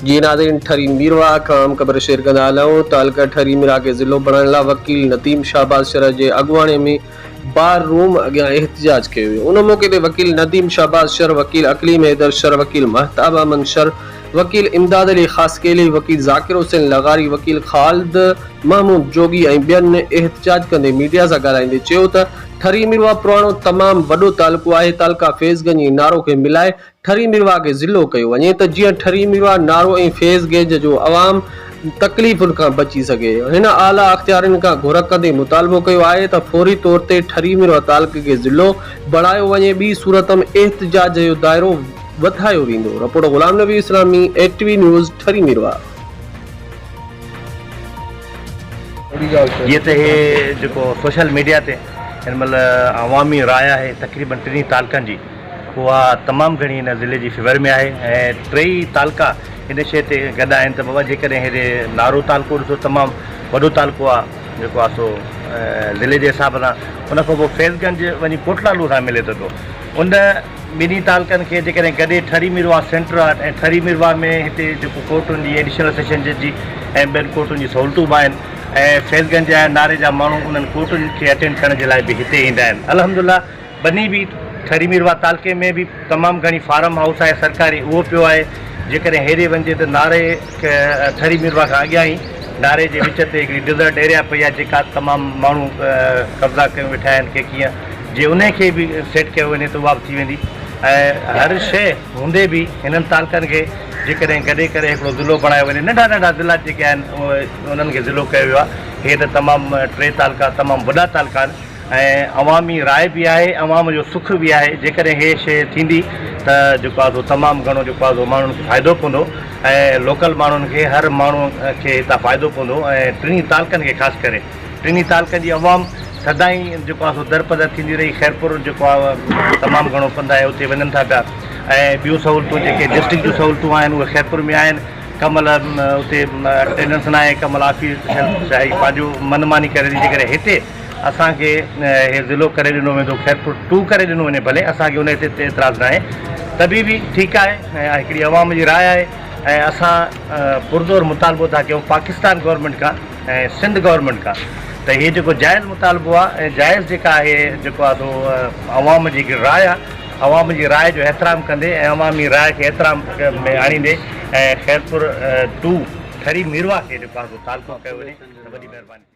جي ناظرين ٺري ميرواهه کان اهم خبر شيئر ڪندا هلون تعلقه ٺري ميرواهه کي ضلعو بڻائڻ لاء وڪيل نديم شهباز شرح جي اڳواڻي ۾ بار روم اڳيان احتجاج ڪيو ويو ان موقعي تي وڪيل نديم شهباز شر وڪيل اقليم حيدر شر وڪيل مهتاب احمد شر وڪيل امداد علي خاصخيلي وڪيل ذاڪر حسين لغاري وڪيل خالد محمود جوڳي ۽ ٻين احتجاج ڪندي ميڊيا سان ڳالهائيندي چيو ته ٺري ميرواهه پراڻو تمام وڏو تعلقو آهي تعلقه فيض گنج ۽ نارو کي ملائي ٺري ميرواهه کي ضلعو ڪيو وڃي ته جيئن ٺري ميرواهه، نارو ۽ فيض گيج جو عوام تڪليفن کان بچي سگهي. هن اعليٰ اختيارين کان گهر ڪندي مطالبو ڪيو آهي ته فوري طور تي ٺري ميرواهه تعلقي کي ضلعو بڻايو وڃي ٻي صورت م احتجاج جو دائرو وڌايو ويندو. Report Ghulam Nabi Islami, A T V news, Thari Mirwah. جيئن ته هي جيڪو سوشل ميڊيا تي هن مهل عوامي راء آهي تقريبن ٽنهي تعلقن جي اها تمام گهڻي هن ضلعي جي فيور ۾ آهي ۽ ٽيئي تعلقا ان شيء تي گڏ آهن ته بابا جيڪڏهن هيڏي نارو تعلقو ڏسو تمام وڏو تعلقو آهي جيڪو آهي سو ضلعي جي حساب سان ان کان پوء فيض گنج وڃي ڪوٽلالو سان ملي ٿو پيو ان ٻنهي تعلقن کي جيڪڏهن گڏي ٺري ميرواهه سينٽر آهي ۽ ٺري ميرواهه ۾ هتي جيڪو ڪورٽن جي ايڊيشنل سيشن جج جي ۽ ٻين ڪورٽن جي سهولتون به آهن ۽ فيض گنج ۽ ناري جا ماڻهو انهن ڪورٽن کي اٽينڊ ڪرڻ جي لاء به هتي ايندا آهن الحمدلله ٻني به ٺري ميرواهه تعلقي ۾ به تمام گهڻي فارم هائوس آهي سرڪاري اهو پيو آهي جيڪڏهن هيڏي وڃجي ته ناري ٺري ميرواهه کان اڳيان ئي ناري جي وچ تي هڪڙي ڊزرٽ ايريا پئي آهي جيڪا تمام ماڻهو قبضا ڪيون ويٺا آهن ڪي ڪيئن جي انهي کي به سيٽ ڪيو وڃي ته اها به ٿي ويندي ۽ هر شيء هوندي به هنن تعلقن کي جيڪڏهن گڏي ڪري هڪڙو ضلعو بڻايو وڃي ننڍا ننڍا ضلعا جيڪي آهن انهن کي ضلعو ڪيو ويو آهي هي ته تمام ٽي تعلقا تمام وڏا تعلقا آهن ۽ عوامي راء به آهي عوام جو سک به آهي جيڪڏهن هي شيء ٿيندي ته جيڪو آهي سو تمام گهڻو جيڪو آهي سو ماڻهن کي فائدو پوندو ۽ لوڪل ماڻهن کي هر ماڻهو کي هتان فائدو پوندو ۽ ٽنهي تعلقن کي خاص ڪري ٽنهي تعلقن جي عوام سدائين جيڪو آهي سو درپدر ٿيندي رهي خيرپور جيڪو آهي تمام گهڻو پنڌ آهي اتي وڃن ٿا پيا ۽ ٻيون سهولتون جيڪي ڊسٽرڪٽ جون سهولتون آهن اهي خيرپور ۾ آهن ڪمل اتي اٽينڊنس ناهي ڪمل آفيس پنهنجو من ماني ڪري ٿي جيڪڏهن هتي اسان کي هي ضلعو ڪري ڏنو ويندو خيرپور ٽو ڪري ڏنو وڃي ڀلي اسان کي ان تي اعتراض ناهي ته به به ٺيڪ آهي ۽ هڪڙي عوام جي راء آهي ۽ اسان پرزور مطالبو ٿا ڪيون پاڪستان گورنمينٽ کان ۽ سنڌ گورنمينٽ کان ته هي جيڪو جائز مطالبو آهي ۽ جائز جيڪا آهي جيڪو آهي سو عوام جي هڪڙي راء آهي عوام جي راء جو احترام ڪندي ۽ عوامي راء کي احترام ۾ آڻيندي ۽ خيرپور ٽو ٺري ميرواهه کي جيڪو آهي سو تعلقو ڪيو وڃي ته وڏي مهرباني.